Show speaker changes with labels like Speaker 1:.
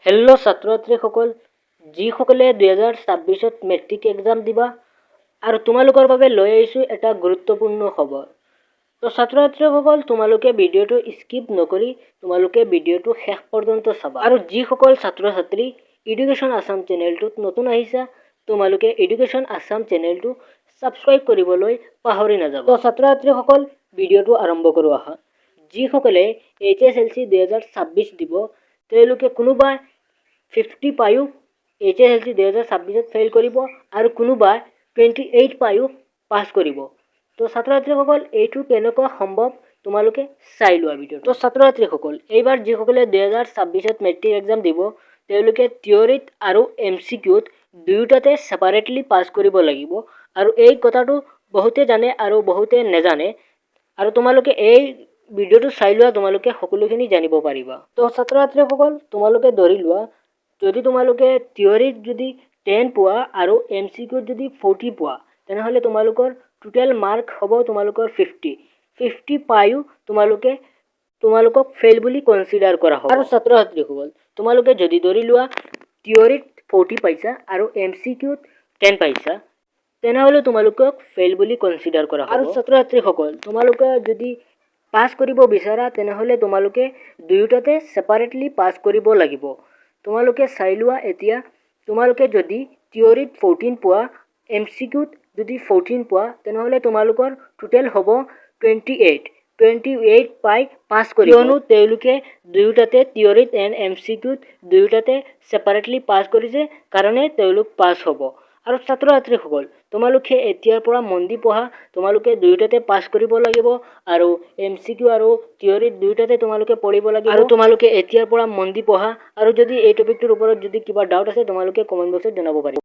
Speaker 1: Hello' ছাত্ৰ ছাত্ৰীসকল, যিসকলে 2026ত মেট্ৰিক এক্সাম দিবা আৰু তোমালোকৰ বাবে লৈ আহিছোঁ এটা গুৰুত্বপূৰ্ণ খবৰ। তো ছাত্ৰ ছাত্ৰীসকল, তোমালোকে ভিডিঅ'টো স্কিপ নকৰি তোমালোকে ভিডিঅ'টো শেষ পৰ্যন্ত চাবা। আৰু যিসকল ছাত্ৰ ছাত্ৰী এডুকেশ্যন আছাম চেনেলটোত নতুন আহিছা, তোমালোকে এডুকেশ্যন আছাম চেনেলটো ছাবস্ক্ৰাইব কৰিবলৈ পাহৰি নাযাবা। তো ছাত্ৰ ছাত্ৰীসকল, ভিডিঅ'টো আৰম্ভ কৰোঁ আহা। যিসকলে এইচএছএলচি 2026 দিব, তেওঁলোকে কোনোবা 50 পায়ো এইচএছএলচি 2026ত ফেইল কৰিব আৰু কোনোবা 28 পায়ো পাছ কৰিব। তো ছাত্ৰ ছাত্ৰীসকল, এইটো কেনেকুৱা সম্ভৱ, তোমালোকে চাই লোৱা ভিডিঅ'টো। তো ছাত্ৰ ছাত্ৰীসকল, এইবাৰ যিসকলে 2026ত মেট্ৰিক এক্সাম দিব, তেওঁলোকে থিয়ৰিত আৰু এমচিকিউত দুয়োটাতে ছেপাৰেটলি পাছ কৰিব লাগিব। আৰু এই কথাটো বহুতে জানে আৰু বহুতে নেজানে। আৰু তোমালোকে এই ভিডিঅ'টো চাই লোৱা, তোমালোকে সকলোখিনি জানিব পাৰিবা। তো ছাত্ৰ ছাত্ৰীসকল, তোমালোকে ধৰি লোৱা, যদি তোমালোকে থিয়ৰিত যদি 10 পোৱা আৰু এমচিকিউত যদি 40 পোৱা, তেনেহ'লে তোমালোকৰ টোটেল মাৰ্ক হ'ব তোমালোকৰ 50। 50 পায়ো তোমালোকক ফেইল বুলি কনচিডাৰ কৰা হ'ব। আৰু ছাত্ৰ ছাত্ৰীসকল, তোমালোকে যদি ধৰি লোৱা থিয়ৰিত 40 পাইছা আৰু এমচিকিউত 10 পাইছা, তেনেহ'লে তোমালোকক ফেইল বুলি কনচিডাৰ কৰা হ'ব। আৰু ছাত্ৰ ছাত্ৰীসকল, তোমালোকে যদি পাছ কৰিব বিচাৰা, তেনেহ'লে তোমালোকে দুয়োটাতে ছেপাৰেটলি পাছ কৰিব লাগিব। তোমালোকে চাই লোৱা এতিয়া, তোমালোকে যদি থিয়ৰিত 14 পোৱা, এমচিকিউত যদি 14 পোৱা, তেনেহ'লে তোমালোকৰ টোটেল হ'ব 28। 28 পাই পাছ কৰিব, কিয়নো তেওঁলোকে দুয়োটাতে, থিয়ৰিত এণ্ড এমচিকিউত দুয়োটাতে ছেপাৰেটলি পাছ কৰিছে কাৰণে তেওঁলোক পাছ হ'ব। আৰু ছাত্ৰ ছাত্ৰীসকল, তোমালোকে এতিয়াৰ পৰা মন দি পঢ়া। তোমালোকে দুয়োটাতে পাছ কৰিব লাগিব আৰু এমচিকিউ আৰু থিয়ৰিত দুয়োটাতে তোমালোকে পঢ়িব লাগিব। আৰু তোমালোকে এতিয়াৰ পৰা মন দি পঢ়া। আৰু যদি এই টপিকটোৰ ওপৰত যদি কিবা ডাউট আছে, তোমালোকে কমেণ্ট বক্সত জনাব পাৰিবা।